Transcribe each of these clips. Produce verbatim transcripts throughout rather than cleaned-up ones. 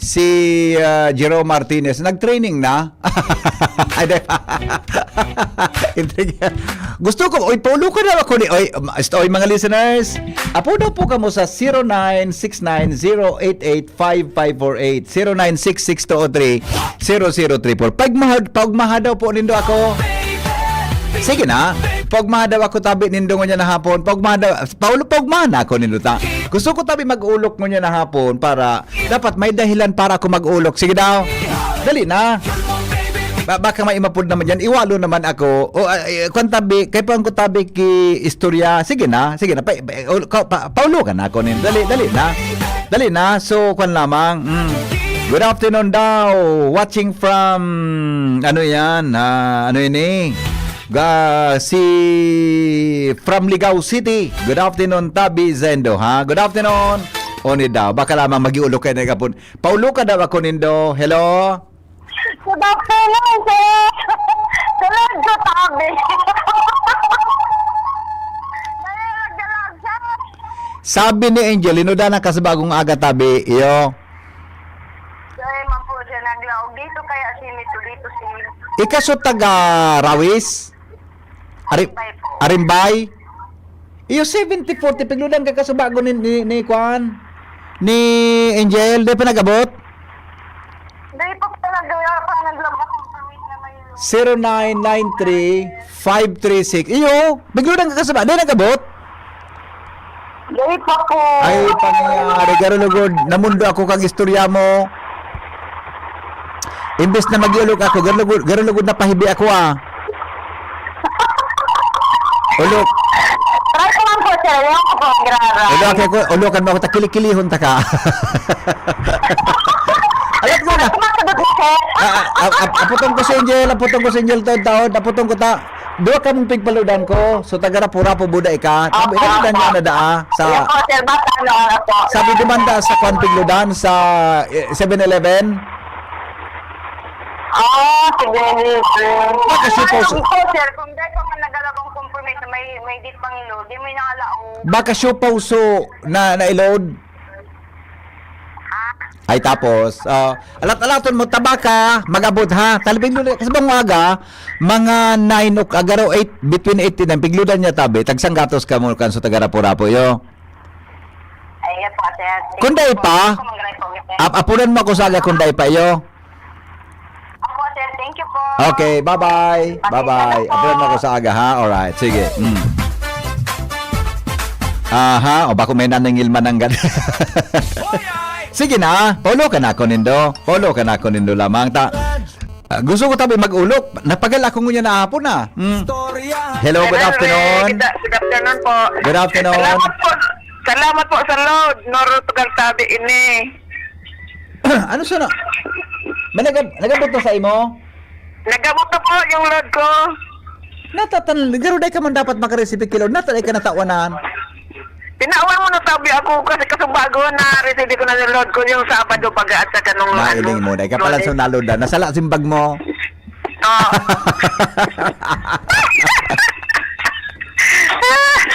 Si, ah, Jerome Martinez, nag-training na? Ay, di. Hindi. Gusto ko, oy, paulo ka daw ako ni, oy, ma-, oy, mga listeners, apo daw po kamo sa zero nine six nine zero eight eight five five four eight, zero nine six six two oh three zero zero three four. Pagmahad, pagmahad daw po nindo ako. Sige na. Pagmahad daw ako tabi nindo ngunyan na hapon. Pagmahad daw, paulo, pagmahad na ako nindo ta. Gusto ko tabi mag-ulok ngunyan na hapon para dapat may dahilan para ako mag-ulok. Sige daw. Dali na. Ba-, baka may imapod naman dyan. Iwalo naman ako. O, ah, eh, kwan tabi, kay pang ko tabi ki istorya. Sige na, sige na. Pa, pa, ul-, ka, pa, paulo ka na ako nin. Dali, dali na. Dali na. So, kwan lamang. Mm. Good afternoon daw. Watching from, ano yan? Ah, ano yun eh? Ga, si from Ligao City. Good afternoon, Tabi Zendo, ha? Good afternoon. Oni daw. Baka lamang mag-iulok kayo na ikapon. Paulo ka daw ako nindo. Hello? Good afternoon, sir. Tulog ko, tabi. Dali, magdala, sir. Sabi ni Angel, inuda na ka sa bagong aga, tabi. Iyo. Dali man po, sir, naglaog. Dito kaya si Mito, dito si Ika so taga Rawis? Ari-, Arimbay po. Arimbay? Iyo, seventy forty, pigludan ka kasubago ni, ni, ni Kwan? Ni Angel, di pa nag-abot? Dahil po talaga, wala pa naglaog akong permit na may zero nine nine three five three six. Iyo, pigludan ka kasubago, di nag-abot? Dahil pa po. Ay, pangyayari, garo lugod, namundo ako kang istorya mo. Imbes na mag-iulog ako, garo lugod, garo lugod na pahibi ako, ah. Ulok. Try ko lang po, sir. Yung ako po, grara. Ulok ako, ulokan mo ako, ta kilikilihon ta ka. Alat mo na. Sumasagot na, sir. Ah, ah, ah, ah, aputong ko si Angel, aputong ko si Angel, taon, taon, aputong ko ta. Duwa ka mong pigpaludan ko. So, taga Rapu-Rapu, buda ika. Tabi, Opo, ano dan opo. Yan na daa? Sa Yan po, sir. Basta ano, ano po. Sabi, dumanda sa kwan pigludan sa, eh, seven eleven? Ah, sige, sir. Baka siya po, Ano sir. po, sir, kung dahil pa man nagalagang compromise na may, may di pang load, di mo yung nakalaog. Baka siya po, so, na, na-load? Ay, tapos, ah, alat-alaton mo, tabaka, mag-abot, ha? Talibing luli, kasi bang umaga, mga nine o'clock, agaro eight, between eight and nine, pigludan niya tabi, tagsanggatos ka mo, kan sa taga Rapu-Rapu, yo. Ay, yes po, sir. Kung dai pa, Kung mag-report, sir. ap-, apunan mo ako sa aga kung dai pa, yo. Opo, sir. Thank you po. Okay, bye-bye. Bye-bye. Bye-bye. Salamat po. Apunan mo ako sa aga, ha? Alright, sige. Mm. Aha, o bako may naningil man ang gad-, sige na, paulo ka na ako nindo. Paulo ka na ako nindo lamang. Ta, ah, gusto ko tabi mag-ulok. Napagal ako ngunyan na hapon, ah. Mm. Hello, good Hello, afternoon. Good, good afternoon po. Good afternoon. Salamat po. Salamat po sa load. Noro Tugal tabi ini. Ano sana? May nagab-, nagabot na sa imo? Nagabot na po yung load ko. Natatan-, garo dai ka man dapat makareceive ki load. Natan ay ka natawanan. Tinawan mo na tabi ako kasi kasubago na receive ko na yung load ko yung Sabado pag at sa kanong Nailing ano, mo, dai ka pala Lunes. Sa naload na. Nasala simbag mo. Oo.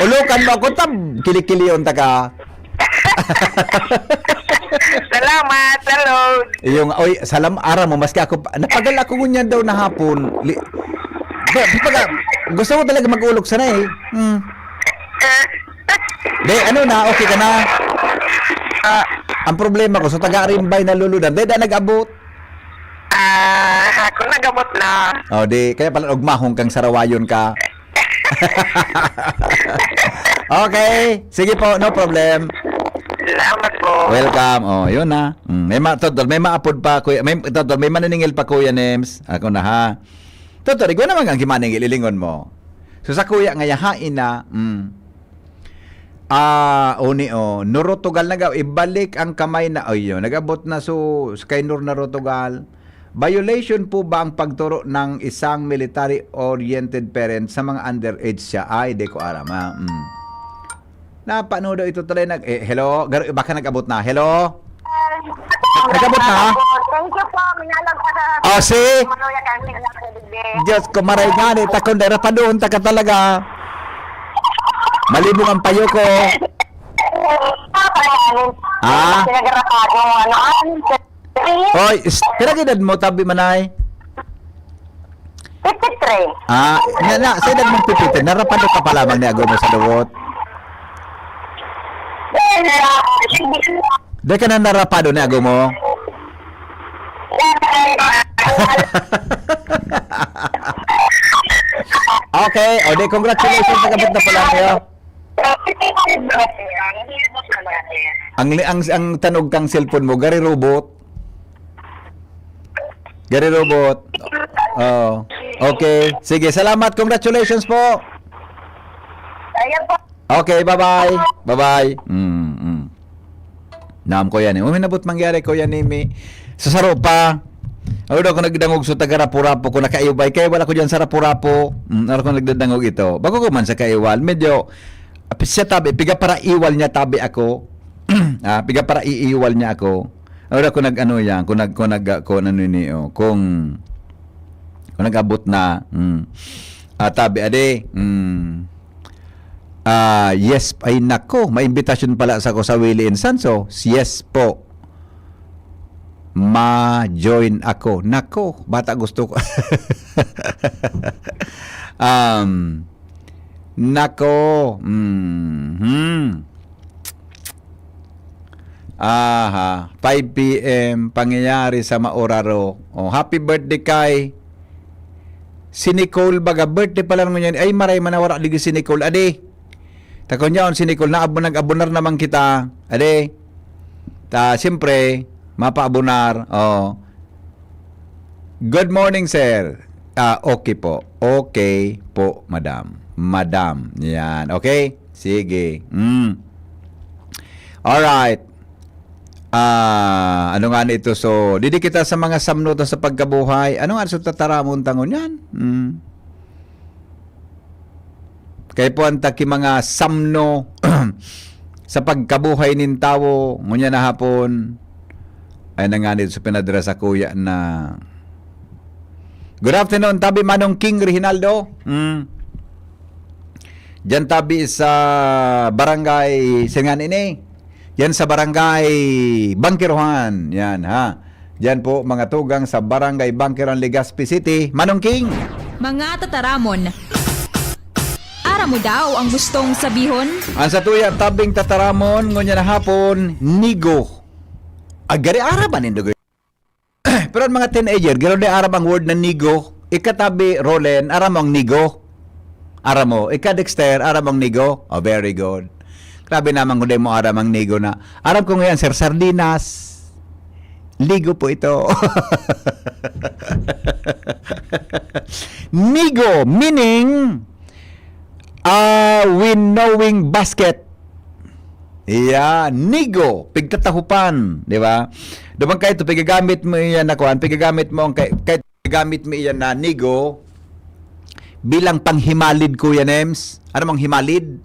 Ulokan mo ako, tab. Kilikiliyon ta ka. Salamat, sa load. Yung, oy, salam, ara mo, maski ako, pa- napagal ako ngunyan daw na hapon. Li- Di, di pag- gusto ko talaga mag-ulok sana eh. Hmm. Eh, Di, ano na, okay ka na? Ah. Ang problema ko, sa taga-Arimbay na luludan, di na nag-abot. Ah, ako nag-abot na. O, di, kaya pala ugmahon kang sarawayon ka. Okay. Sige po, no problem. Salamat po. Welcome. O, yun na. Mm, may ma-, totoo, may maapod pa, kuya. May, totoo, may maniningil pa, Kuya Nems. Ako na, ha. Totoo, igwa naman ang kimaningil, ilingon mo. So, sa kuya, nga yahain na, mm. Ah, uni, oh. Nurutugal na ga-, ibalik ang kamay na, ay, yun. Nag-abot na, so, kay Nur Narutugal. Violation po ba ang pagturo ng isang military-oriented parent sa mga underage siya? Ay, di ko aram, ah. Mm. Napano daw ito tuloy nag-, eh, hello? Gar-, baka nag-abot na. Hello? Nag-abot na? Thank you po. Minalang pa sa Oh, si? Manuya Camping na po, bebe. Diyos ko, maray nga, di, takon, dara pa doon, taka talaga. Malibong ang payo ko. Ah? Pinagarapado, ano, ano, Oy, is, pira edad mo, tabi manay? Fifty-three. Ah, na, na, sa edad mong fifty-three, narapado ka pa lamang ni agomo sa lubot? Di ka na narapado ni agomo? Okay, o di, congratulations sa gabot na pala niyo. Ang, ang, ang tanog kang cellphone mo, gari robot. Gari robot. Oh. Okay. Sige, salamat. Congratulations po. Ayan po. Okay, bye-bye. Bye-bye. Mm, mm. Naam ko yan eh. Uminabot mangyari ko yan, Nimi. Sa saro pa. Ano daw ako nagdangog sa taga Rapu-Rapu ko nakaibay. Kaya wala ko dyan sa Rapu-Rapu. Mm, ano ko nagdadangog ito. Bago ko man sa kaiwal. Medyo, ah, siya tabi, piga para iwal niya tabi ako. Ah, piga para iiwal niya ako. Ano daw ako nag-ano yan. Kung nag, kung nag, kung ano ni, oh, kung, kung nag-abot na. Mm. Ah, tabi, ade. Mm. Ah, yes, ay nako, may invitation pala sa ko sa Willie Insanso. Yes po. Ma-join ako. Nako, bata gusto ko. um, nako. Mhm. Aha, five p.m. pangyayari sa Mauraro. Oh, happy birthday kay si Nicole baga. Birthday pala ngunyan. Ay, maray man nawara digi si Nicole. Adi. Ta kun yaon si Nicole, naabo, nag-abonar naman kita. Ade, ta, siyempre, mapaabonar. Oh. Good morning, sir. Ah, okay po. Okay po, madam. Madam. Yan. Okay? Sige. Mm. Alright. Ah, ano nga nito? So, didi kita sa mga samnutan sa pagkabuhay. Ano nga sa tataramon tangon yan? Mm. Kay puwan ta ki mga samno sa pagkabuhay nin tawo, ngunyan na hapon, ay nanganid sa pinadra sa kuya na, "Good afternoon, tabi Manong King Reginaldo." Mm. Diyan tabi sa barangay, singan ini? Yan sa barangay Bangkirohan. Yan, ha. Diyan po, mga tugang sa barangay Bangkirohan, Legazpi City. Manong King! Mga tataramon. Aram mo daw ang gustong sabihon? Ang sa tuya, tabing tataramon, ngunyan na hapon, nigo. Agari aram ba nindo, pero ang mga teenager, garo di aram ang word na nigo. Ika tabi, Roland, aram mo ang nigo? Aram mo. Ika, Dexter, aram mo ang nigo? Oh, very good. Grabe naman kung di mo aram ang nigo na. Aram ko ngayon, sir, sardinas. Ligo po ito. Nigo, meaning, ah, winnowing basket. Iya, nigo, pigtatahupan, di ba? Duman kayo ito, pigagamit mo iyan na kuan, pigagamit mo ang kay, kay gamit mo iyan na nigo bilang panghimalid, Kuya Nems. Ano mang himalid?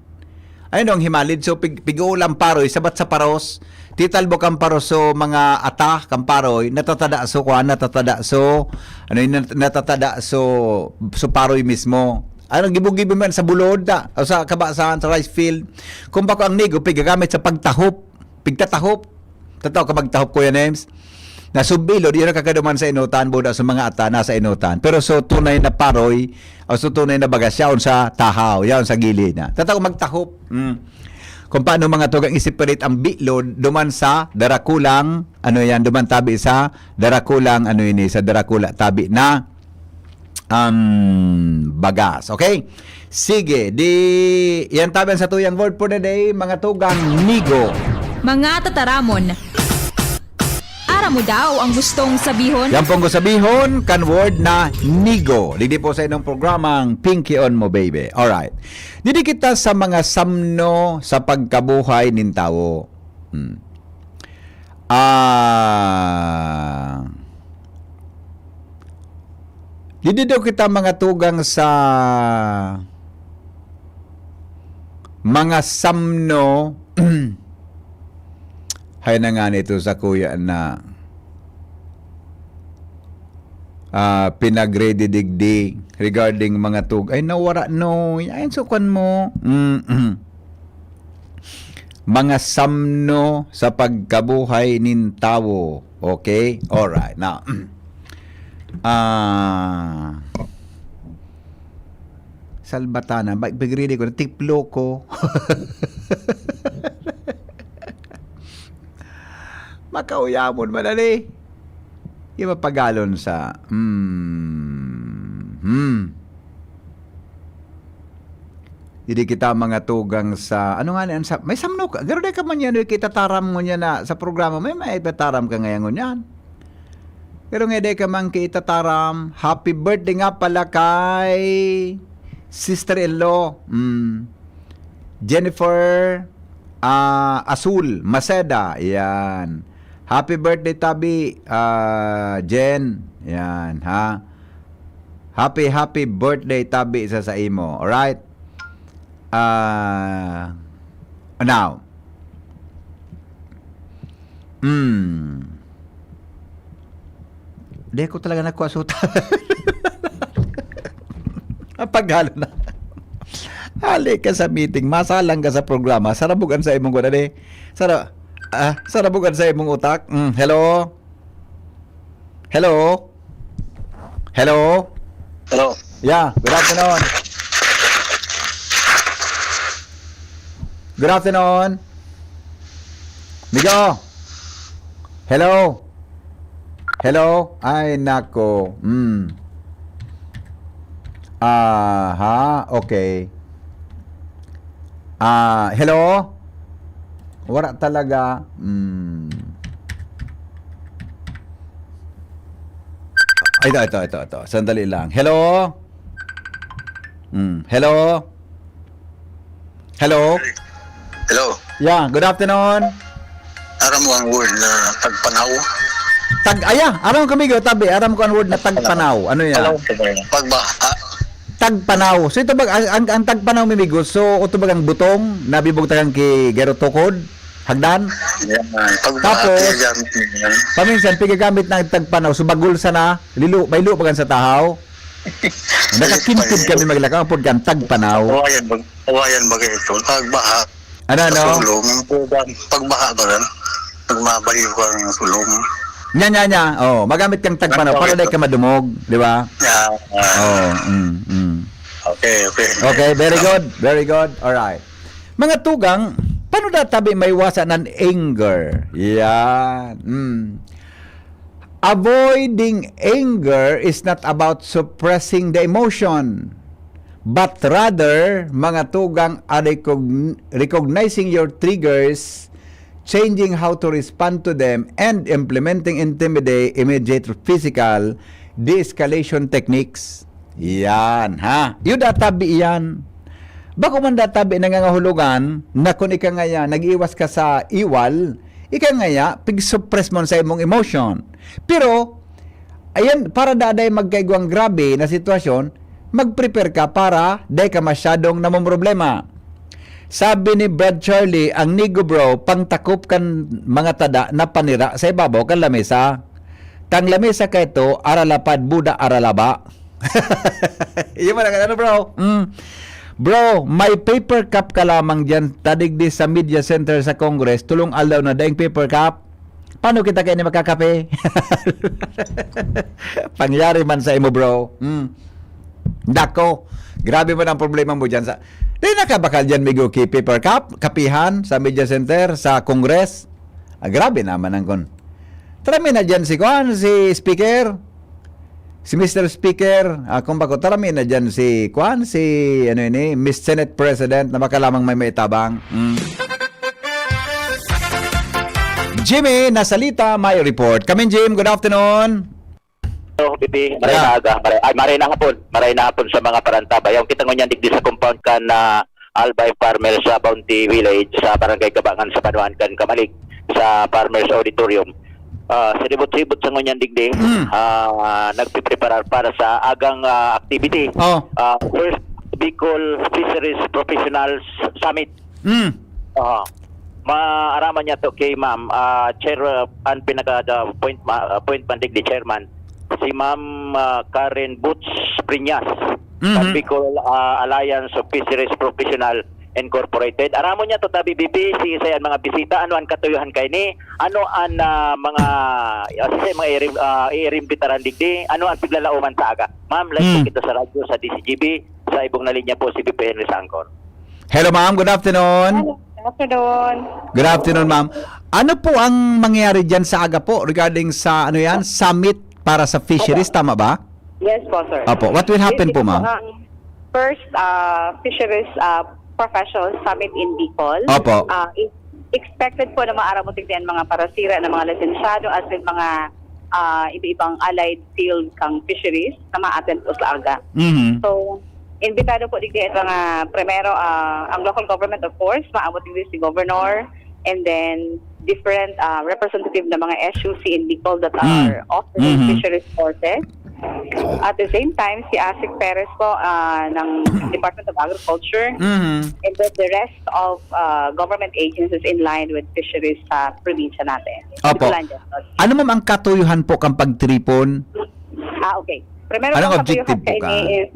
Ayun ang himalid. So, pig, pig-uulam paroy, sabat sa paros, titalbo kang paros so mga ata kang paroy, natatada so kuan, natatada so, ano yun, nat- natatada so, so paroy mismo. Ano, gibo-gibo man sa bulod, ta, o sa kabasan, sa rice field. Kung bako ang nigo, pigagamit sa pagtahop, pigtatahop. Tataw ka magtahop, Kuya Nems? Na subilod, yun ang kakaduman sa inutan, buda sa mga ata, nasa inutan. Pero so, tunay na paroy, o so, tunay na bagas, yaon sa tahaw, yaon sa gilid na. Tataw magtahop. Mm. Kung paano mga tugang i-separate ang bilod, duman sa darakulang, ano yan, duman tabi sa darakulang, ano ini, sa darakula tabi na, um, bagas. Okay? Sige, di, yan tabi ang sa tuyang word for the day, mga tugang, nigo. Mga tataramon. Aram mo daw ang gustong sabihon? Yan pong gustong sabihon, kan word na nigo. Didi po sa inyong programang Pinky on Mo Baby. Alright. Didi kita sa mga samno sa pagkabuhay nin tawo. Hmm. Ah, didi daw kita mga tugang sa mga samno. Hay na nga nito sa kuya na, ah, pinagre-digdi regarding mga tug-, ay, nawara, no. Ay, sukan mo. Mm-mm. Mga samno sa pagkabuhay nin tawo. Okay? Alright. Now, ah, salbatanan. Ba, pigready ko, natiplo ko. Makauyamon man, ali. Yung mapagalon sa, hmm, hmm. Didi kita mga tugang sa, ano nga ni, an sa, may samno ka, garo di ka man yan, itataram mo niya na sa programa, may, may itataram ka ngayon ngunyan. Pero nga di ka man itataram, happy birthday nga pala kay sister-in-law. Mm. Jennifer, ah, Azul Maceda. Yan. Happy birthday, tabi, ah, Jen. Yan, ha? Happy, happy birthday, tabi, sa, sa imo. Alright? Ah, now. Hmm. Di ko talaga nakuha suta. Ang paghalo na. Ali ka sa meeting, masalang ka sa programa, sarabugan sa imong kuwan, di? Sara-, ah, sarabugan sa imong utak. Mm, hello? Hello? Hello? Hello? Yeah, good afternoon. Good afternoon. Migo. Hello? Hello? Ay, nako. Mm. Aha, okay. Ah, hello? Wala talaga. Mm. Ay, ito, ito, ito, ito. Sandali lang. Hello? Mm. Hello? Hello? Hello. Yeah, good afternoon. Aram mo ang word na tagpanaw? Tag-, aya, aram ko, migo, tabi, aram ko ang word na tagpanaw. Ano yan? Hello. Pagbaha. Tagpanaw. So, ito ba, ang, ang, ang tagpanaw, mi migo, so, ito ba ang butong na bibugtakan ki garo tukod? Hagdan? Yan. Pagbaha, Tapos, pigagamit niya yan. Paminsan, pigagamit na ang tagpanaw. So, bagol sana, lilo, may lubagan sa tahaw. Nakakintig kami maglakaw, ang pagkantag panaw. Kawayan, mag-, kawayan bagay ito. Pagbaha, Ano, ano? Sa sulong. Pagbaha ba yan? Pag mabaliw ka ng sulong. Nya, nya, nya. Oh, magamit kang tagpanaw para Okay. di ka madumog, di ba? Yeah, ah. Oh, mm, mm. Okay, okay. Okay, very good. Very good. All right. Mga tugang, paano da tabi maiwasan ang anger? Yan. Mm. Avoiding anger is not about suppressing the emotion, but rather, mga tugang, a recogn-, recognizing your triggers, changing how to respond to them, and implementing intimida-, immediate physical de-escalation techniques. Yan, ha? Iyo da tabi iyan. Bako man da tabi nangangahulugan na kun ika ngaya nag-iwas ka sa iwal, ika ngaya pig-suppress mo sa imong emotion. Pero, ayan, para da dai magkaigwang grabe na sitwasyon, mag-prepare ka para dai ka masyadong namomroblema. Sabi ni Brad Charlie, ang Nigo Bro, pangtakop kan mga tada na panira sa ibabaw kan lamesa. Kang lamesa kaito, aralapad, buda, aralaba. Iyo man ang ano, bro. Mm. Bro, may paper cup ka lamang diyan, tadigdi sa media center sa Congress, tulong aldaw na daing paper cup. Paano kita kaini makakape? Pangyari man sa imo, bro. Mm. Dako. Grabe man ang problema mo diyan sa, di na ka bakal diyan, migo, ki paper cup, kapihan sa media center, sa Congress. Ah, grabe naman ang kon. Tarami na diyan si kuan, si Speaker. Si Mister Speaker, ah, kung bako, tarami na diyan si kuan, si, ano ini, Miss Senate President na baka lamang may maitabang. Mm. Jimmy Nasalita, may report. Kamin, Jim, good afternoon. Hello, B P. Maray Yeah. na aga. Maray, ay, maray na hapon. Maray na hapon sa mga parantabay. Ang kita ngunyan digdi sa compound kan, ah, Albay Farmers sa Bounty Village, sa Barangay Gabangan, sa Banuan kan Kamalig, sa Farmers Auditorium. Ah, sa libot-libot sa ngunyan digdi, Mm. ah, nagpipreparar para sa agang, ah, activity. Oh. Ah, First Bicol Fisheries Professionals Summit. Mm. Ah, maaraman niya to kay Ma'am, ah, chair, ah, ang pinaka, the point ma-, ah, point man digdi, chairman, si Ma'am, ah, Karen Boots Priñas, Mhm. kan Bicol, ah, Alliance of Fisheries Professional Incorporated. Aramon niya to ta, B B P, si isay an mga bisita, ano an katuyohan kaini, ano an, ah, mga, ah, si isay mga irim-, ah, iirimbitaran digdi, ano an piglalaoman sa aga. Ma'am, live po Hmm. kita sa radyo, sa D Z G B, sa ibong na linya po, si B P Henry Sangkor. Hello, ma'am. Good afternoon. Hello. Good afternoon. Good afternoon, ma'am. Ano po ang mangyayari diyan sa aga po regarding sa, ano yan, summit para sa fisheries, Opo. tama ba? Yes po, sir. Opo. What will happen This po, is ma'am? ang first, ah, fisheries, ah, professional summit in Bicol. Opo. Ah, i-, expected po na maaramotig din mga parasira ng mga lisensyado as in mga, ah, iba-ibang allied field kang fisheries na ma-attend po sa aga. Mhm. So, imbitado po digdi ang mga primero, ah, ang local government, of course, maabot digdi si governor, and then different, ah, representative na mga S U C in Bicol that Mm. are offering Mhm. fisheries courses. At the same time, si Asik Perez po, ah, ng Department of Agriculture, Mhm. and then the rest of, ah, government agencies in line with fisheries sa probinsya natin. Opo. Bicolandia. Ano, ma'am, ang katuyohan po kang pagtiripon? Ah, okay. Primero Anong pong objective katuyohan po kaini ka? is,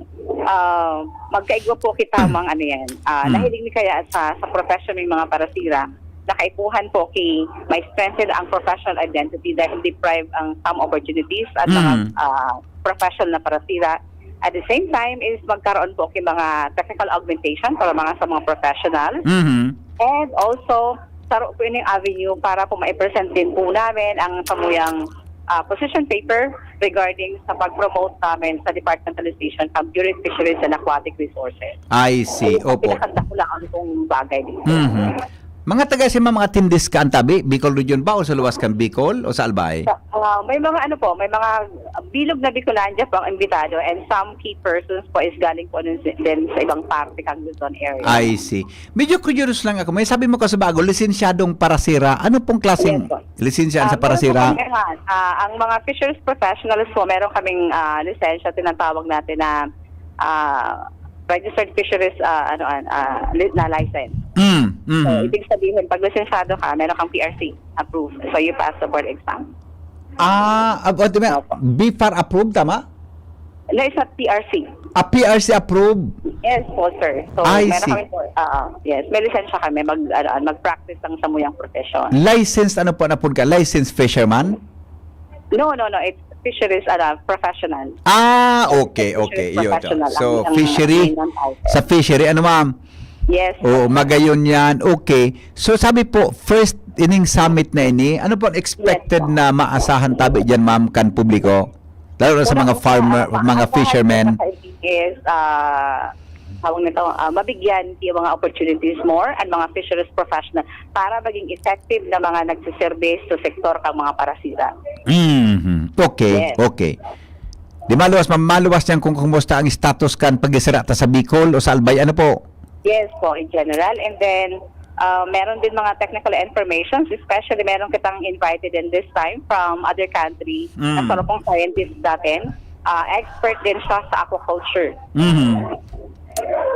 ah, magkaigwa po kita, mga ano yan, ah, Hmm. nahiling ni kaya sa, sa profession ng mga parasira, nakaipuhan po ki ma-strengthen ang professional identity dahil deprive ang some opportunities at mga, Hmm. ah, professional na parasira. At the same time is magkaroon po ki mga technical augmentation para mga sa mga professionals. Mhm. And also, saro po ining avenue para po ma-present din po namin ang samuyang, ah, position paper regarding sa pag-promote namin sa departmentalization of Bureau of Fisheries and Aquatic Resources. I see. Ayun ang Opo. pinakadakulaang kong bagay dito. Mhm. Mga taga si mga attendees ka, antabi, Bicol Region ba o sa luwas kan Bicol o sa Albay? Sa, ah, may mga ano po, may mga bilog na Bicolandia po ang imbitado and some key persons po is galing po nun si, din sa ibang parte kang Luzon area. I see. Medyo curious lang ako. May sabi mo ka sa bago, lisensyadong parasira. Ano pong klaseng Yes po. lisensya Ah, sa meron po parasira? kami, ah, ah, ang mga fisheries professionals po, meron kaming, ah, lisensya, tinatawag natin na, ah, registered fisheries, ah, ano, ah, ah, li-, na license. Mm, So, mhm. ibig sabihin, pag lisensyado ka, meron kang P R C approved. So, you pass the board exam. Ah, ab-, what do you mean? Opo. B far approved, tama? No, it's not P R C. Ah, P R C approved? Yes po, sir. So, I meron see. kami po, ah, yes, may lisensya kami mag, ano, mag-practice ng samuyang profession. Licensed, ano po, na po ka? Licensed fisherman? No, no, no. It's fisheries, ano, professional. Ah, okay, Fisheries okay. Iyo, ito. professional So, ang, ang fishery, main title. sa fishery, ano, ma'am? Yes. Oo, magayon yan. Okay. So, sabi po, first ining summit na ini, ano po ang expected Yes, po. na maasahan tabi dyan, ma'am, kan publiko? Lalo na sa Una mga po, farmer, ah, mga ang bahay fishermen. ko sa is, ah, tawag nito, ah, mabigyan yung mga opportunities more and mga fisheries professional para maging effective na mga nagsiservice sa sektor kang mga parasira. Mhm. Okay, Yes. okay. Di maluwas, ma'am, maluwas yan kung kumusta ang status kan pag-isira ta sa Bicol o sa Albay. Ano po? Yes po, in general. And then, ah, meron din mga technical informations, especially meron kitang invited in this time from other country na Mm. sarong scientist natin. Ah, expert din siya sa aquaculture. Mhm.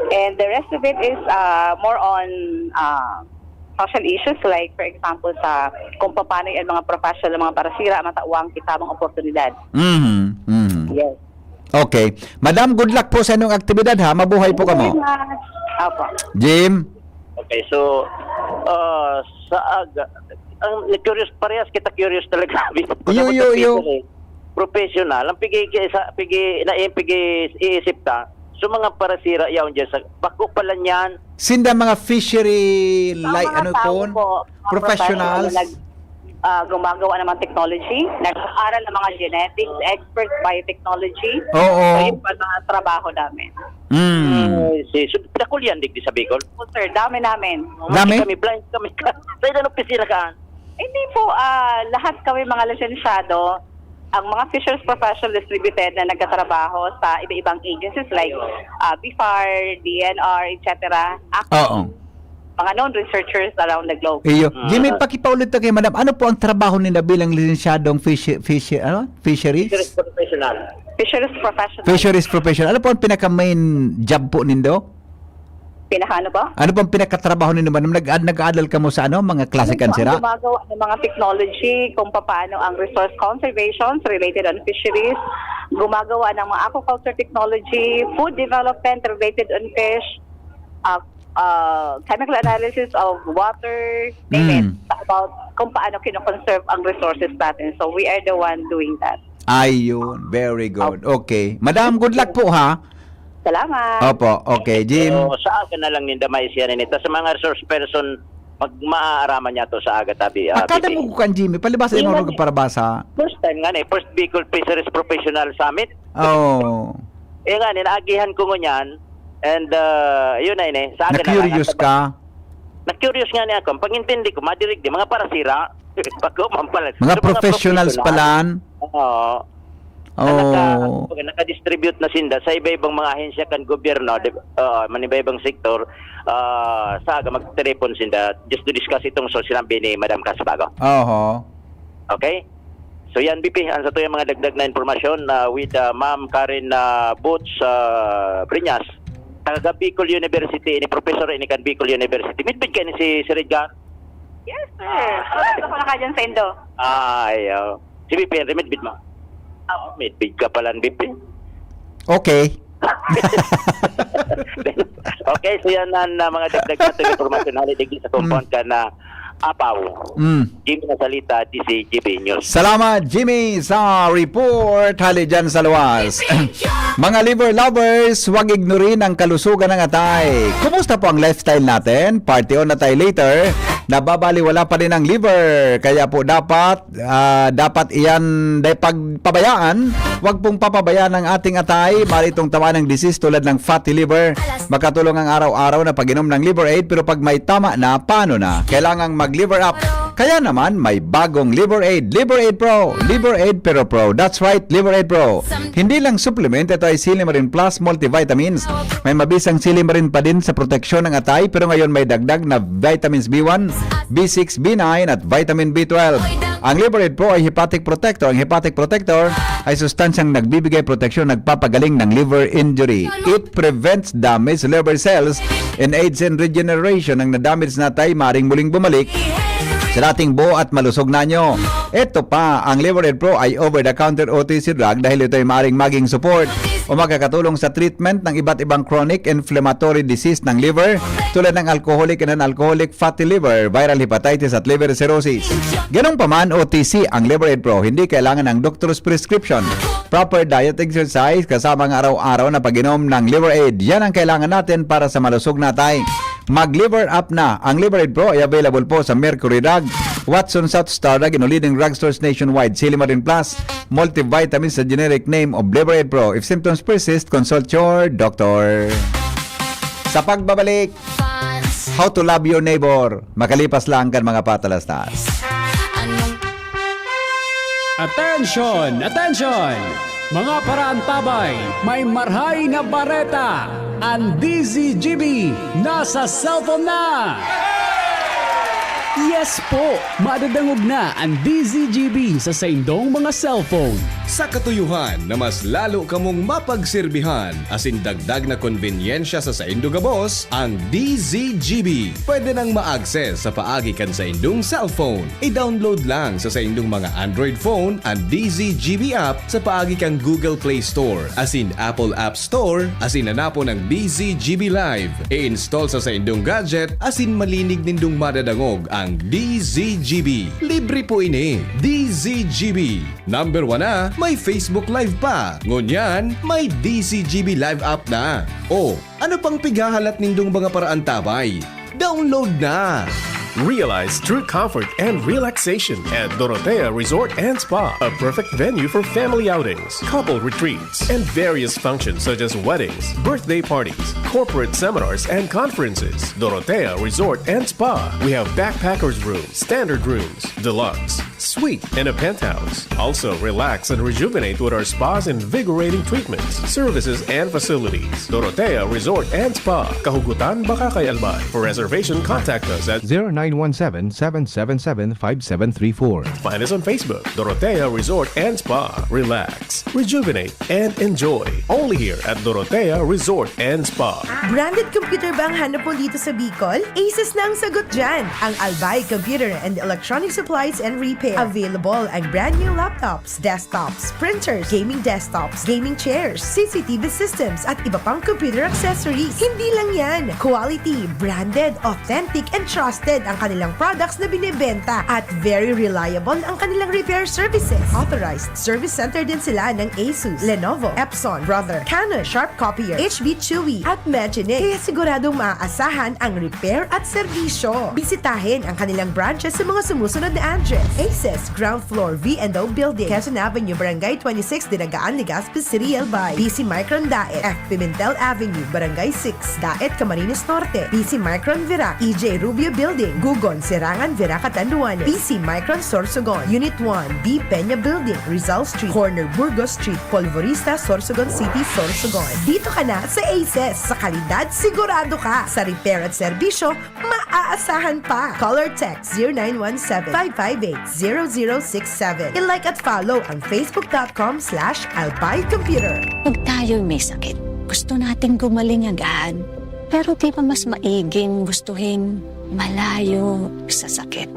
And the rest of it is, ah, more on, ah, social issues like, for example, sa kung paano yung mga professional ng mga parasira, matauwang kitabang oportunidad. Mhm, mhm. Yes. Okay. Madam, good luck po sa inyong aktibidad, ha. Mabuhay po Thank you kamo. very much. Opo. Jim? Okay, so, ah, sa aga, ang curious, parehas kita curious talaga. Iyo, iyo, iyo. Professional. Ang pigi, sa, pigi, na, pigi, iisip ta. So, mga parasira yaon dyan sa, bako pala niyan. Sinda mga fishery, Ang like, mga ano tao po? po, mga Professionals? professional na nag-, ah, gumagawa ng mga technology, nag-aaral ng mga genetics, expert biotechnology. Oo. So, yun po ang mga trabaho namin. Mm. Ay, si, so, dakul yan, digdi sa Bicol? Po, sir, dami namin. Dami? Kami, blind kami. Sa ilang opisina ka? Hindi po, ah, lahat kami mga lisensyado, ang mga fisheries professional distributed na nagtatrabaho sa iba-ibang agencies like, ah, B far, D N R, et cetera. Acting Oo. mga known researchers around the globe. Iyo. Mm. Jimmy, pakipaulit ta kay madam. Ano po ang trabaho ninda bilang lisensyadong fish-, fish-, ano? Fisheries? Fisheries professional. Fisheries professional. Fisheries professional. Ano po ang pinaka-main job po nindo? Pinaka ano po? Ano po ang pinakatrabaho nindo, madam? Nag-, nag-aadal kamo sa ano? Mga klase Ano po, kan sira? ang gumagawa ng mga technology, kung paano ang resource conservation related on fisheries, gumagawa ng mga aquaculture technology, food development related on fish, ah, uh, chemical analysis of water, name it, Mm. about kung paano kinoconserve ang resources natin. So, we are the one doing that. Ayun, very good. Okay. Madam, good luck po, ha? Salamat. Opo, okay, Jim. So, sa aga na lang ninda maisihan ini. Tas sa mga resource person, mag-, maaaraman niya to sa aga, tabi, ah, Akala Bibi. Mo ko kan Jimmy, palibasa Yun yung nga mga eh. Parabasa. First time nga eh, first Bicol Fisheries Professional Summit. Oo. Eh nga, naagihan ko ngunyan, and, ah, yun na yun eh. Sa akin na lang, Na-curious ang ka? Na-curious nga niya ako. Ang pag-intindi ko, madirig di, mga parasira. Pag-uman pala. Mga So, mga professionals professional. Palan? Oo. Na naka-, Oh. kumbaga, naka-distribute na sinda sa iba-ibang mga ahensya kan gobyerno, di ba? Oo, man iba-ibang sektor, ah, sa aga magtelepon sinda just to discuss itong so sinabi ni Madam Casbago. Oho. Okay? So yan, B P, ang sa tuyang mga dagdag na impormasyon, ah, with, ah, Ma'am Karen, ah, Boots, ah, Breñas, taga Bicol University, ni Professor ini kan Bicol University. Midbid kayo ni si Sir Edgar? Yes, sir. Gusto ko na ka dyan sa Indo. Ah, ayaw. Si B P, Henry, midbid mo? Oo, midbid ka pala, B P. Okay. Okay, so yan ang, ah, mga dagdag natin impormasyon, hali digdi sa compound Mm. ka na Apaw. Mm. Jimmy Nasalita, D Z G B News. Salamat, Jimmy, sa report. Hali dyan sa luwas. Mga liver lovers, huwag ignorin ang kalusugan ng atay. Kumusta po ang lifestyle natin? Party on na tayo later. Nababaliwala pa rin ang liver. Kaya po dapat, ah, dapat iyan day pagpabayaan. Huwag pong papabayaan ang ating atay. Maaari itong tamaan ng disease tulad ng fatty liver. Makatulong ang araw-araw na pag-inom ng Liver Aid, pero pag may tama na, paano na? Kailangang mag-Liver Up. Kaya naman, may bagong Liver Aid. Liver Aid Pro. Liver Aid Pero Pro. That's right, Liver Aid Pro. Hindi lang supplement, ito ay Silimarin Plus multivitamins. May mabisang silimarin pa din sa proteksyon ng atay, pero ngayon may dagdag na vitamins B one, B six, B nine at vitamin B twelve. Ang Liver Aid Pro ay hepatic protector. Ang hepatic protector ay sustansyang nagbibigay proteksyon, nagpapagaling ng liver injury. It prevents damaged liver cells and aids in regeneration. Ang na-damage na atay maring muling bumalik sa dating buo at malusog na anyo. Ito pa, ang Liver Aid Pro ay over-the-counter O T C drug dahil ito ay maring maging support o makakatulong sa treatment ng iba't ibang chronic inflammatory disease ng liver, tulad ng alcoholic and non-alcoholic fatty liver, viral hepatitis at liver cirrhosis. Ganun pa man, O T C ang Liver Aid Pro, hindi kailangan ng doctor's prescription. Proper diet, exercise, kasama ang araw-araw na pag-inom ng Liver Aid. Yan ang kailangan natin para sa malusog na atay. Mag-Liver Up na. Ang Liver Aid Pro ay available po sa Mercury Drug, Watson South Star Drug, and leading drugstores nationwide. Silimarin Plus, multivitamins sa generic name of Liver Aid Pro. If symptoms persist, consult your doctor. Sa pagbabalik, How to Love Your Neighbor, makalipas lang kan mga patalastas. Attention! Attention! Mga paraantabay, may marhay na bareta! Ang D Z G B nasa cellphone na! Yes po! Madadangog na ang D Z G B sa saindong mga cellphone. Sa katuyuhan na mas lalo kamong mapagsirbihan asin dagdag na konbenyensya sa saindo gabos, ang D Z G B pwede nang ma-access sa paagi kan saindong cellphone. I-download lang sa saindong mga Android phone ang D Z G B app sa paagi kan Google Play Store asin Apple App Store asin hanapon ang D Z G B Live. I-install sa saindong gadget asin malinig nindong madadangog ang D Z G B. Libre po ini. D Z G B. Number one na, may Facebook Live pa. Ngunyan, may D Z G B Live app na. O, ano pang pighahalat nindong mga paraantabay? Download na! Realize true comfort and relaxation at Dorotea Resort and Spa, a perfect venue for family outings, couple retreats, and various functions such as weddings, birthday parties, corporate seminars, and conferences. Dorotea Resort and Spa. We have backpackers room, standard rooms, deluxe, suite, and a penthouse. Also, relax and rejuvenate with our spas, invigorating treatments, services, and facilities. Dorotea Resort and Spa, Kahugutan, Bacacay, Albay. For reservation, contact us at zero nine one seven, seven seven seven, five seven three four. Find us on Facebook, Dorotea Resort and Spa. Relax, rejuvenate, and enjoy. Only here at Dorotea Resort and Spa. Branded computer ba ang hanap mo dito sa Bicol? Asus na ang sagot dyan! Ang Albay Computer and Electronic Supplies and Repair. Available ang brand new laptops, desktops, printers, gaming desktops, gaming chairs, C C T V systems, at iba pang computer accessories. Hindi lang yan! Quality, branded, authentic, and trusted ang kanilang products na binebenta at very reliable ang kanilang repair services. Authorized service center din sila ng Asus, Lenovo, Epson, Brother, Canon, Sharp Copier, H B Chewy, at Magine. Kaya siguradong maaasahan ang repair at serbisyo. Bisitahin ang kanilang branches sa mga sumusunod na address: Aces, ground floor, V and O Building, Quezon Avenue, Barangay twenty-six, Dinagaan, Legazpi City, Albay. B C Micron Daet, F Pimentel Avenue, Barangay six, Daet, Camarines Norte. B C Micron Virac, E J Rubio Building, Gugon, Serangan, Virac, Catanduanes. B C Micron Sorsogon, Unit one, B Peña Building, Rizal Street, corner Burgos Street, Polvorista, Sorsogon City, Sorsogon. Dito ka na sa Aces. Sa kalidad, sigurado ka. Sa repair at serbisyo, maaasahan pa. Call or text zero nine one seven, five five eight, zero zero six seven. I-like at follow ang facebook dot com slash albay computer. Pag tayo'y may sakit, gusto nating gumaling agad. Pero di ba mas maiging gustuhin malayo sa sakit?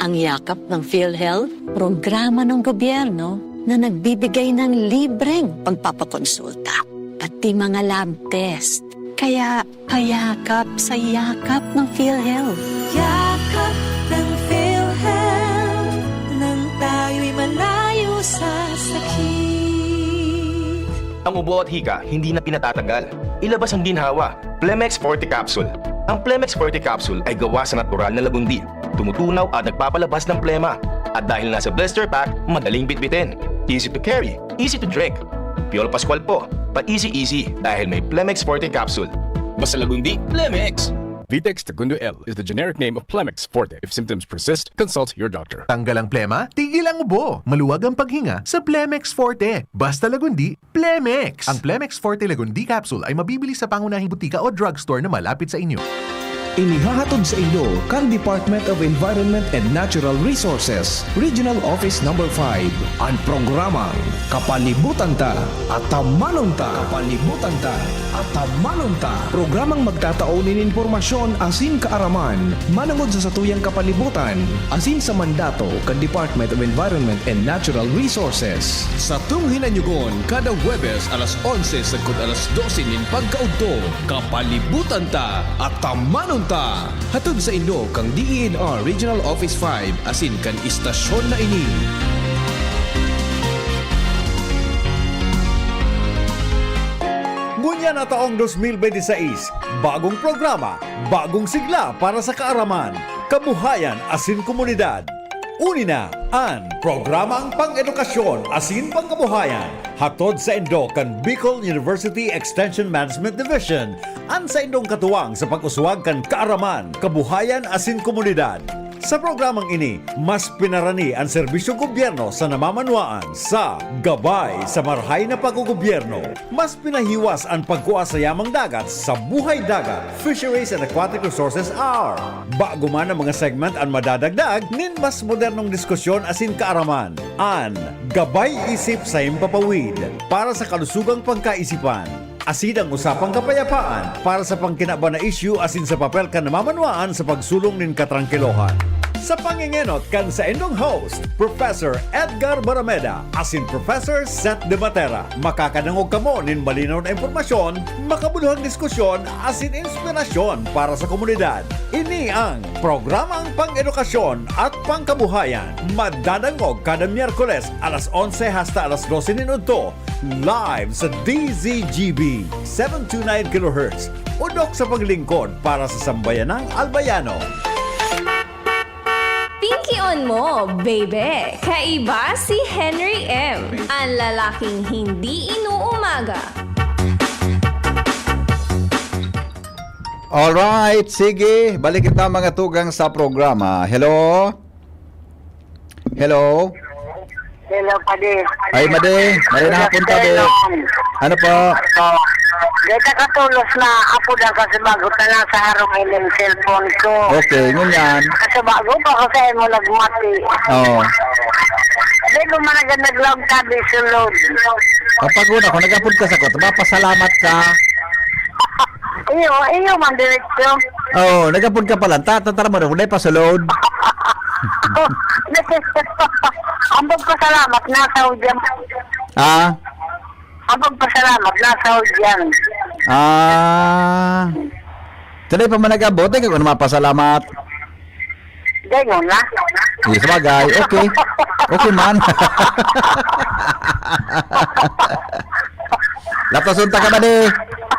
Ang Yakap ng PhilHealth, programa ng gobyerno na nagbibigay ng libreng pagpapakonsulta, pati mga lab test. Kaya payakap sa yakap ng PhilHealth. Yakap ng PhilHealth, nang tayo'y malayo sa sakit. Ang ubo at hika, hindi na pinatatagal. Ilabas ang ginhawa. Plemex Forte Capsule. Ang Plemex Forte Capsule ay gawa sa natural na lagundi. Tumutunaw at nagpapalabas ng plema. At dahil nasa blister pack, madaling bitbitin. Easy to carry, easy to drink. Piolo Pascual po, pa-easy-easy dahil may Plemex Forte Capsule. Basta lagundi, Plemex! Vitex Segundo L is the generic name of Plemex Forte. If symptoms persist, consult your doctor. Tanggal ang plema, tigil ang ubo. Maluwag ang paghinga sa Plemex Forte. Basta lagundi, Plemex! Ang Plemex Forte Lagundi Capsule ay mabibili sa pangunahing butika o drugstore na malapit sa inyo. Inihahatod sa inyo kan Department of Environment and Natural Resources, Regional Office Number five, an programang Kapalibutan Ta, Atamanon Ta. Kapalibutan Ta, Atamanon Ta. Programang magtatao nin impormasyon asin kaaraman manongod sa satuyang kapalibutan asin sa mandato kan Department of Environment and Natural Resources. Satong hinanyugon kada Huwebes alas onse sagkod alas dose nin pagkaudto, Kapalibutan Ta, Atamanon Ta. Hatod sa inyo kan D E N R Regional Office five asin kan istasyon na ini. Ngunyan na taong dos mil benti sais, bagong programa, bagong sigla para sa kaaraman, kabuhayan asin komunidad. Uni na an programang pang-edukasyon asin pangkabuhayan, hatod saindo kan Bicol University Extension Management Division, an saindong katuwang sa pag-uswag kan kaaraman, kabuhayan asin komunidad. Sa programang ini, mas pinarani an serbisyong gobyerno sa namamanwaan sa gabay sa marahay na pag-ogobyerno. Mas pinahiwas an pagkua sa yamang dagat sa Buhay Dagat, Fisheries and Aquatic Resources Hour. Bago man ang mga segment an madadagdag nin mas modernong diskusyon asin kaaraman. An Gabay Isip sa Himpapawid para sa kalusugang pagkaisipan. Asin ang usapang kapayapaan para sa pangkinaban na isyu asin sa papel kan namamanwaan sa pagsulong nin katrangkilohan. Sa pangengenot kan saindong host, Professor Edgar Barameda asin Professor Seth De Matera, makakadangog kamo nin malinaw na impormasyon, makabuluhang diskusyon asin inspirasyon para sa komunidad. Ini ang programang pang-edukasyon at pangkabuhayan. Madadangog kada Miyerkules alas onse hasta alas dose nin udto, live sa D Z G B, seven two nine kilohertz, udok sa paglingkod para sa sambayanang Albayano. Pinkion mo, baby! Kaiba si Henry M, ang lalaking hindi inuumaga. Alright, sige, balik kita mga tugang sa programa. Hello? Hello? Hello, Padi. Ay, Madi. Maray na hapon, Padi. Ano po? Ito. Dito ka tulos na apo lang kasi bago ka lang sa harong ining cellphone ko. Okay, ngunyan. Kasi bago pa ako sa imo nagmati. Oo. Di ko man agad naglaog tabi sulod. Kapag una ko, nag-apod ka sa ko, mapasalamat ka. Iyo, iyo man, diretso. Oo, nag-apod ka pala. Ta, ta, tara mo, wala pa sulod. Ang pagpasalamat, nasa hudyan. Ah? Ang pagpasalamat, nasa hudyan. Ah. Tuloy pa man nag-abot, eh, kung ano mapasalamat. Ganyan na. Yes, bagay. Okay. Okay man. Lapason ta ka ba, di?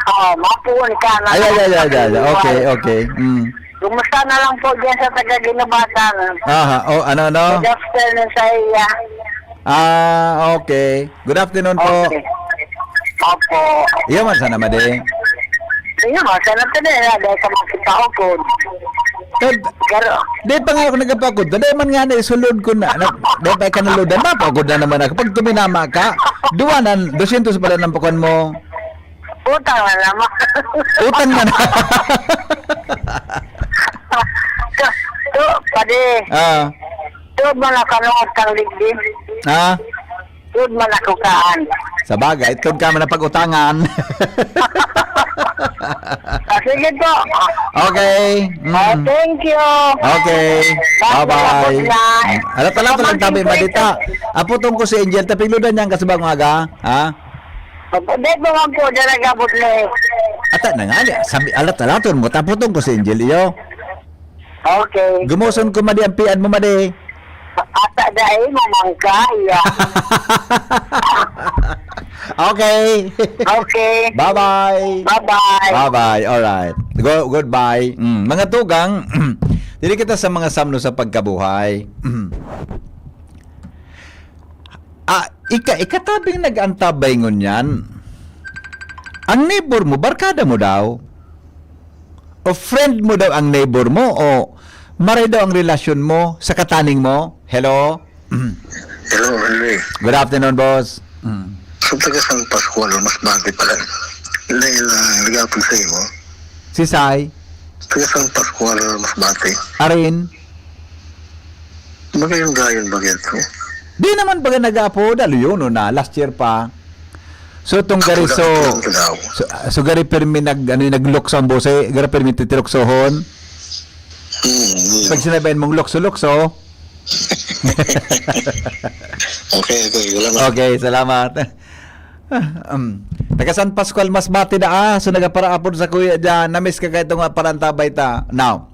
Oo, mapuon ka na. Ay, ay, ay, ay, ay, ay. Okay, okay. Mm. Kumusta na lang po dyan sa taga Ginubatan? Aha, oh, ano, ano? Good afternoon sa iya. Ah, okay. Good afternoon po. Okay. Opo. Iyo man sana, madi. Iyo man sana, pwede na, dahil sa mga kita ko. Tad, Garo. Di pa nga ako nagpapakod. Dahil man nga na isulod ko na. na dahil pa ikanuludan, mapakod na naman ako. Pag tuminama ka, duwanan, dosyentos pala ng pakuan mo. Utang na naman. Utang na naman. So, so, padi. Ah. Tuod man ako kanungod kang ligdi. Ah? Tuod man ako kaan. Sa bagay, tuod ka man ang pag-utangan. Ah, sige po. Okay. Mm. Ah, thank you. Okay. Bye-bye. Bye-bye. Alat-alat lang tabi, Madita. Apo tong ko si Angel, tapigludan niya ang kasabang aga. Ha? Opo, dahil po man po, dyan nag-abot na eh. Ata na nga, sabi, alat-alaton mo, tapos tong ko si Angel, iyo. Okay. Gumuson ko, madi, ang pian mo, madi. Ata dai mo man kaya. Okay. Okay. Bye-bye. Bye-bye. Bye-bye. Alright. Go, goodbye. Mm. Mga tugang, dili kita sa mga samno sa pagkabuhay. Ah, ika, ikatabing nag-antabay ngunyan. Ang neighbor mo, barkada mo daw? O friend mo daw ang neighbor mo? O maray daw ang relasyon mo sa kataning mo? Hello? Hello, Henry. Good afternoon, boss. Mm. Sa taga San Pascual, mas bati pala. Dahil, ah, nag-aapod sa imo. Si Sai? Taga San Pascual, mas bati. Arin? Magayon-gayon ba yan? Di naman baga nag-aapod, aluyono na, last year pa. So, tong gari, so, so, so, gari permi nag, ano, yung naglukso ang bose, gari permi titiruksohon. Hmm, yun. Pag sinabihan mong lukso-lukso. Okay, okay, wala na. Okay, salamat. Ah, um, taga San Pascual, Masbate da, ah. So, nagaparaapod sa kuya dyan. Namiss ka kahit nga parantabay ta. Now,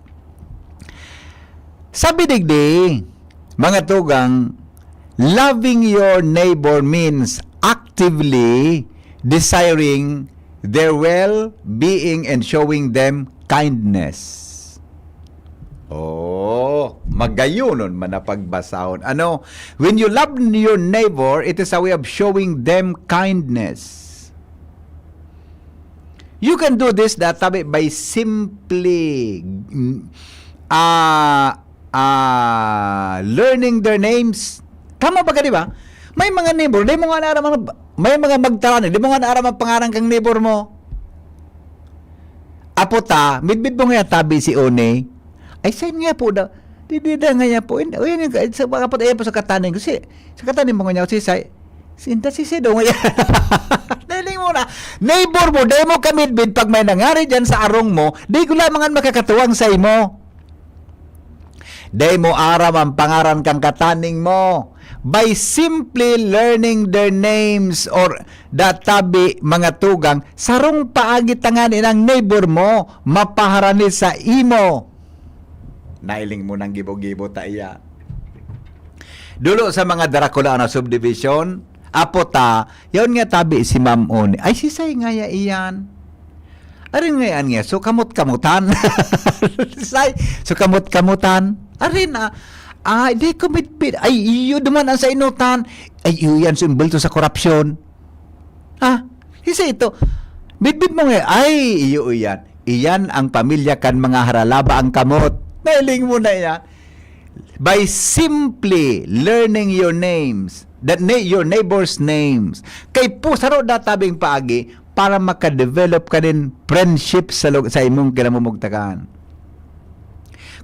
sabi digdi, mga tugang, loving your neighbor means actively desiring their well-being and showing them kindness. Oh, magayonon man na pagbasahon. Ano, when you love your neighbor, it is a way of showing them kindness. You can do this, that, tabi, by simply, mm, ah, ah, learning their names. Tama ba ka, di ba? May mga neighbor, di mo nga naaram ang, may mga magtaran, di mo nga naaram ang pangaran kang neighbor mo. Apo ta, midbid mo nga tabi si One. Ay, sain nga po daw? Di, di, da nga niya po. Hindi, o, yan yung, sa mga po, ayan po sa katanin ko. Si, sa katanin mo nga niya, si Sai, si Inda, si Sido nga yan. Nailing mo na. Neighbor mo, dai mo kamidbid pag may nangari dyan sa arong mo, di ko lamang an makakatuwang sa imo. Dai mo aram ang pangaran kang kataning mo. By simply learning their names or databi, mga tugang, sarong paagi tanganing neighbor mo, mapaharani sa imo. Nailing mo nang gibo-gibo ta iya. Dulo sa mga Dracula na subdivision, apo ta, yaon nga tabi si Ma'am Oni. Ay, si Sai nga ya iyan. Arin nga yan nga, so kamot-kamutan. Sai, so kamot-kamutan. Arin na, ay, di ko mitbit. Ay, iyo duman ang sa inutan. Ay, iyo yan, so imbulto sa korupsyon. Ah, isa ito. Bitbit mo nga, ay, iyo iyan. Iyan ang pamilya kan mga haralaba ang kamot. Nailing mo na iyan. By simply learning your names, that na-, your neighbors' names. Kay pusaro databing paagi para makadevelop ka nin friendship sa lug-, sa imong kinamumugtakan.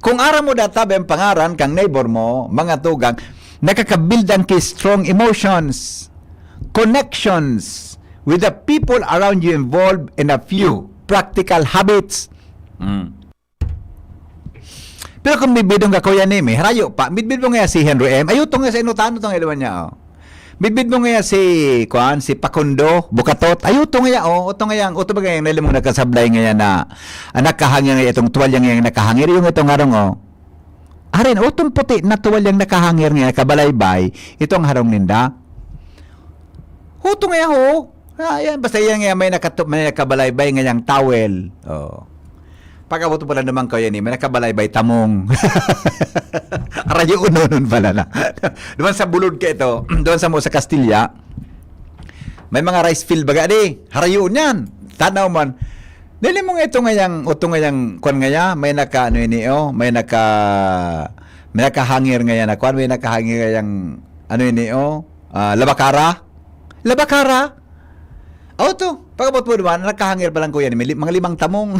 Kung aram mo databi ang pangaran kang neighbor mo, mga tugang, nakakabuild ang ki strong emotions. connections with the people around you involved in a few practical habits. Mm. Pero kung bidbidon ka, Kuya Neme, harayo pa, bidbid mo nga si Henry M. Ay, utong nga sa inutan, utong nga iluwan niya, oh. Bidbid mo nga si, kuan, si Pakundo, Bukatot. Ay, utong nga, oh, utong nga yan. Utong ba nga yan, nalimong nagkasablay nga yan na, ah, nakahangir nga itong tuwalya nga yan nakahangir, yung itong harong, oh. Arin, utong puti na tuwalyang nakahangir nga nakabalaybay, itong harong ninda. Utong nga, oh. Ah, yan, basta yan nga, may nakatu-, may nakabalaybay nga yang towel. Oh. Pag-abot mo lang naman kayo ni, may nakabalaybay tamong. Arayo unonon pala na. Doon sa bulod ka ito, doon sa mo sa Kastilya, may mga rice field baga di. Harayo niyan. Tanaw man. Dili mo nga ito nga yang, ito nga yang, kwan nga ya, may naka, ano ini, oh, may naka, may nakahangir nga yan na kwan, may nakahangir nga yang, ano ini, oh, ah, labakara. Labakara? Oh, to. Pag-abot mo naman, nakahangir pa lang, kuya, may li-, mga limang tamong.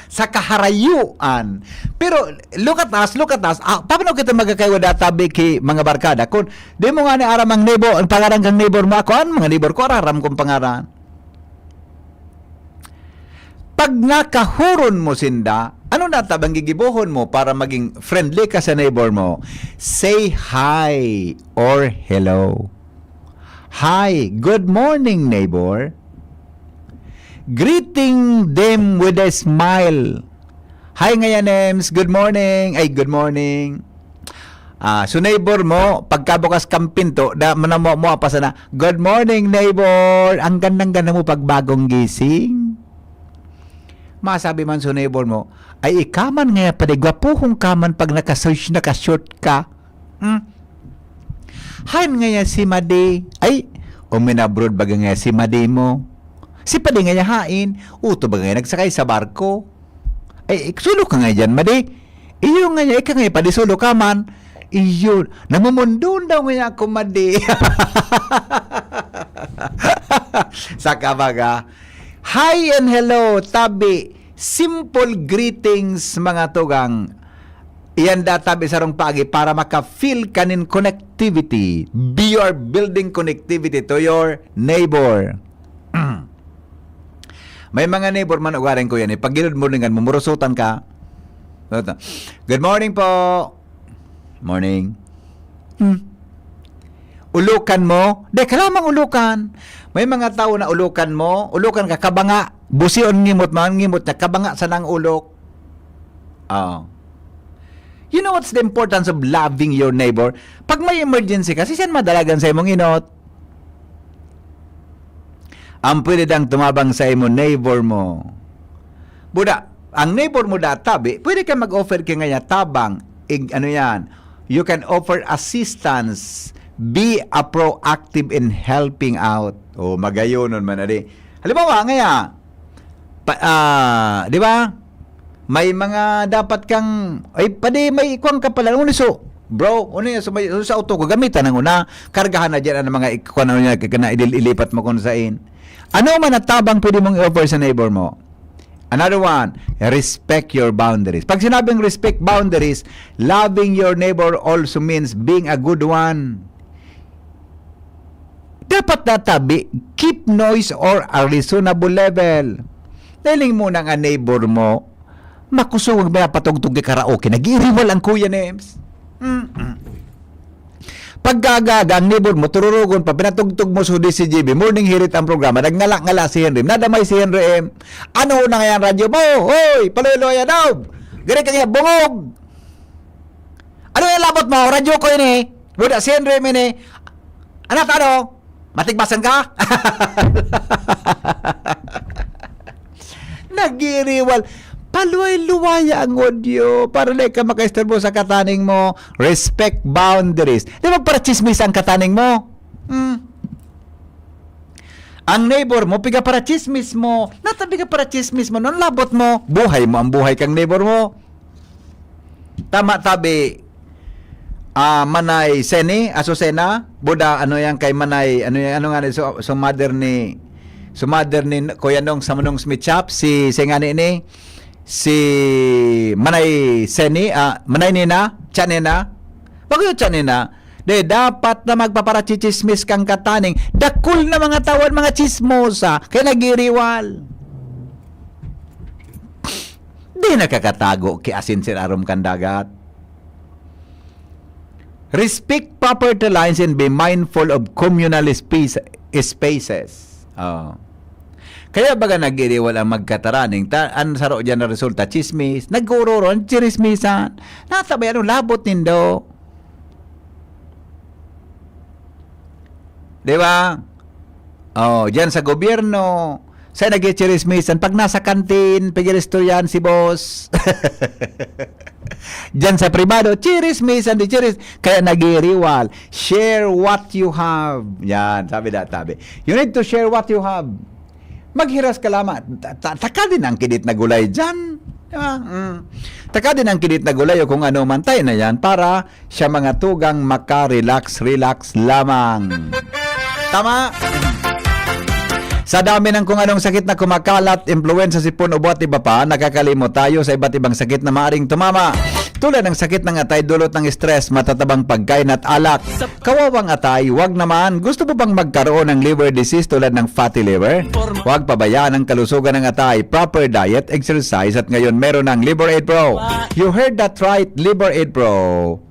Sa kaharayuan. Pero, look at us, look at us. Ah, paano kita magkakaiwa data, Vicky, mga barkada? Kung di mo nga ni aram ang neighbor, ang pangaran kang neighbor mo, ako, ang mga neighbor ko, araram kong pangaran. Pag nakahuron mo sinda, ano na tabang gigibohon mo para maging friendly ka sa neighbor mo? Say hi or hello. Hi, good morning, neighbor. Greeting them with a smile. Hi, ngayon, Ems. Good morning. Ay, good morning. Ah, so neighbor mo, pagkabukas kang pinto, da, manamo mo pa sana, "Good morning, neighbor! Ang gandang-ganda mo pag bagong gising." Masabi man so neighbor mo, "Ay, ikaman nga pala, gwapuhong kaman pag nakasoy-, nakashort ka." Hmm? Hain nga si Madi. Ay, uminabroad baga nga si Madi mo. Si Padi nga hain, uto baga nga nagsakay sa barko. Ay, solo ka nga dyan, Madi. Iyo nga niya, ika nga, padisolo ka man. Iyo, namumundon daw nga ako, Madi. Saka baga, hi and hello, tabi. Simple greetings, mga tugang. Iyan da tabi sarong paagi para maka-feel ka nin connectivity. Be your building connectivity to your neighbor. May mga neighbor man ugaring ko yan, eh. Pag good morningan mo, murusutan ka. Ito. "Good morning po." "Morning." Hmm. Ulokan mo? Di ka lamang ulokan. May mga tao na ulokan mo, ulokan ka, kabanga, busion ngimot mo, ang ngimot niya, kabanga sa nang ulok. Oh. You know what's the importance of loving your neighbor? Pag may emergency ka, si siyan madalagan sa imong inot. Ang pwede dang tumabang sa imo, neighbor mo. Buda, ang neighbor mo da tabi, pwede ka mag-offer ka nga niya tabang. Ig-, ano yan? You can offer assistance. Be a proactive in helping out. O, magayonon man, adi. Halimbawa, nga ya, pa, ah, di ba? May mga dapat kang, ay, pwede may ikwang ka pala. Ano so, bro, ano yan? So, may, so, sa auto ko, gamitan ng una, kargahan na dyan ang mga ik-, kung ano niya, kaya na ilil-, ilipat mo kung saan. Ano man ang tabang pwede mong i-offer sa neighbor mo? Another one, respect your boundaries. Pag sinabing respect boundaries, loving your neighbor also means being a good one. Dapat natabi, keep noise or a reasonable level. Nailing mo nang ang neighbor mo, makusog ang pinapatugtog kay karaoke, nag-iiriwal ang Kuya Nems. Mm-mm. Pagkagaga ang neighbor mo, tururugon pa, pinatugtog mo sa D C G B, morning hirit ang programa, nagngala-ngala si Henry, nadamay si Henry M. Ano na nga yan, radyo mo? Hoy, paluya-luya daw! Gari ka nga, bungog! Ano yung labot mo? Radyo ko ini. Buda si Henry M ini. Ano to, ano? Matigbasan ka? Nagiriwal. Paluway-luwaya ang audio para di ka makaistorbo sa kataning mo. Respect boundaries. Di magparachismis ang kataning mo. Hmm. Ang neighbor mo, piga parachismis mo. Nata piga parachismis mo. Nung labot mo, buhay mo ang buhay kang neighbor mo. Tama tabi, ah, Manay Seni, Azucena, Buda, ano yan kay Manay, ano yan, ano nga ni, so, so mother ni, so mother ni Kuya Nong sa Manong Smith Shop, si, si ngani ni, si Manay Seni, ah, Manay Nina, Cha Nina, bago yung Cha Nina, Di, dapat na magpaparachichismis kang kataning. Dakul na mga tawon, mga chismosa, kaya nagiriwal. Di nakakatago ki asin sa irarom kan dagat. Respect property lines and be mindful of communal space, spaces. Oh. Kaya baga nagiriwal ang magkataraning, ta-, ang saro diyan na resulta, chismis, nag-uuroro, ang chirismisan. Natabay, ano, labot nindo. Di ba? Oh, diyan sa gobyerno, sa nagchichirismisan, pag nasa kantin, pag-iristoryahan si boss. Diyan sa pribado, chirismisan, di chiris-, kaya nagiriwal. Share what you have. Yan, sabi na, sabi. You need to share what you have. Maghiras ka lamang. Ta-, ta-, taka din ang kinit na gulay diyan. Di ba? Mm. Taka din ang kinit na gulay o kung ano man, tayo na yan para siya mga tugang maka-relax, relax lamang. Tama? Sa dami ng kung anong sakit na kumakalat, impluwensa, sipon, ubo at iba pa, nakakalimot tayo sa iba't ibang sakit na maaring tumama. Tulad ng sakit ng atay, dulot ng stress, matatabang pagkain at alak. Kawawang atay, wag naman. Gusto mo bang magkaroon ng liver disease tulad ng fatty liver? Huwag pabayaan ang kalusugan ng atay. Proper diet, exercise, at ngayon meron ng Liver Aid Pro. You heard that right, Liver Aid Pro.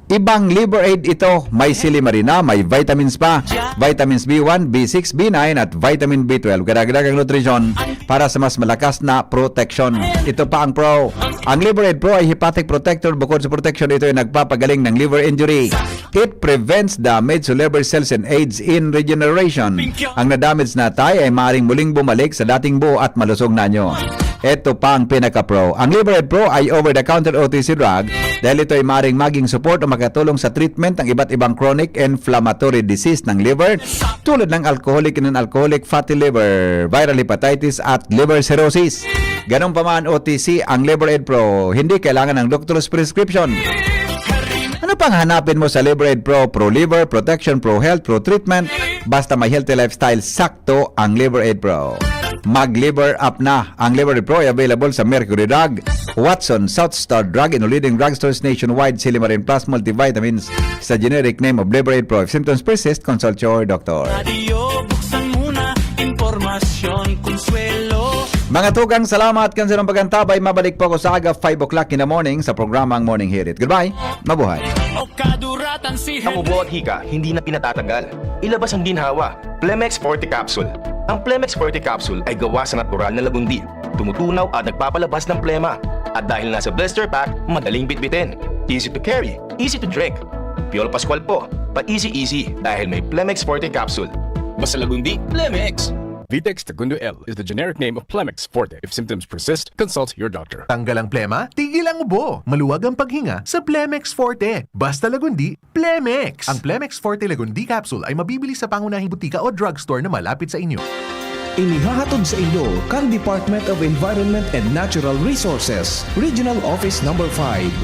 Ibang Liver Aid ito. May silimarina, may vitamins pa. Vitamins B one, B six, B nine, at vitamin B twelve. Karagdagang nutrisyon para sa mas malakas na proteksyon. Ito pa ang Pro. Ang Liver Aid Pro ay hepatic protector. Bukod sa protection, ito ay nagpapagaling ng liver injury. It prevents damage to liver cells and aids in regeneration. Ang na-damage na atay ay maaaring muling bumalik sa dating buo at malusog na anyo. Ito pa ang pinaka-pro. Ang Liver Aid Pro ay over-the-counter O T C drug dahil ito ay maaaring maging support o makatulong sa treatment ng iba't ibang chronic inflammatory disease ng liver, tulad ng alcoholic and non-alcoholic fatty liver, viral hepatitis at liver cirrhosis. Ganun pa man, O T C ang Liver Aid Pro. Hindi kailangan ng doctor's prescription. Ano pang hanapin mo sa Liver Aid Pro? Pro liver, protection, pro health, pro treatment. Basta may healthy lifestyle, sakto ang Liver Aid Pro. Mag-Liver Up na. Ang Liver Aid Pro ay available sa Mercury Drug, Watson, South Star Drug, and leading drugstores nationwide. Silimarin Plus multivitamins sa generic name of Liver Aid Pro. If symptoms persist, consult your doctor. Radyo, buksan mo na, impormasyon, konsuelo. Mga tugang, salamat kan sarong pag-antabay. Mabalik po ako sa aga, five o'clock in the morning, sa programang Morning Hirit. Goodbye. Mabuhay. O kaduratan si Ang ubo at hika, hindi na pinatatagal. Ilabas ang ginhawa. Plemex Forte Capsule. Ang Plemex Forte Capsule ay gawa sa natural na lagundi. Tumutunaw at nagpapalabas ng plema. At dahil nasa blister pack, madaling bitbitin. Easy to carry, easy to drink. Piolo Pascual po, pa-easy-easy dahil may Plemex Forte Capsule. Basta lagundi, Plemex! Vitex Segundo L is the generic name of Plemex Forte. If symptoms persist, consult your doctor. Tanggal ang plema, tigil ang ubo. Maluwag ang paghinga sa Plemex Forte. Basta lagundi, Plemex! Ang Plemex Forte Lagundi Capsule ay mabibili sa pangunahing butika o drugstore na malapit sa inyo. Inihahatod sa inyo kan Department of Environment and Natural Resources, Regional Office Number five.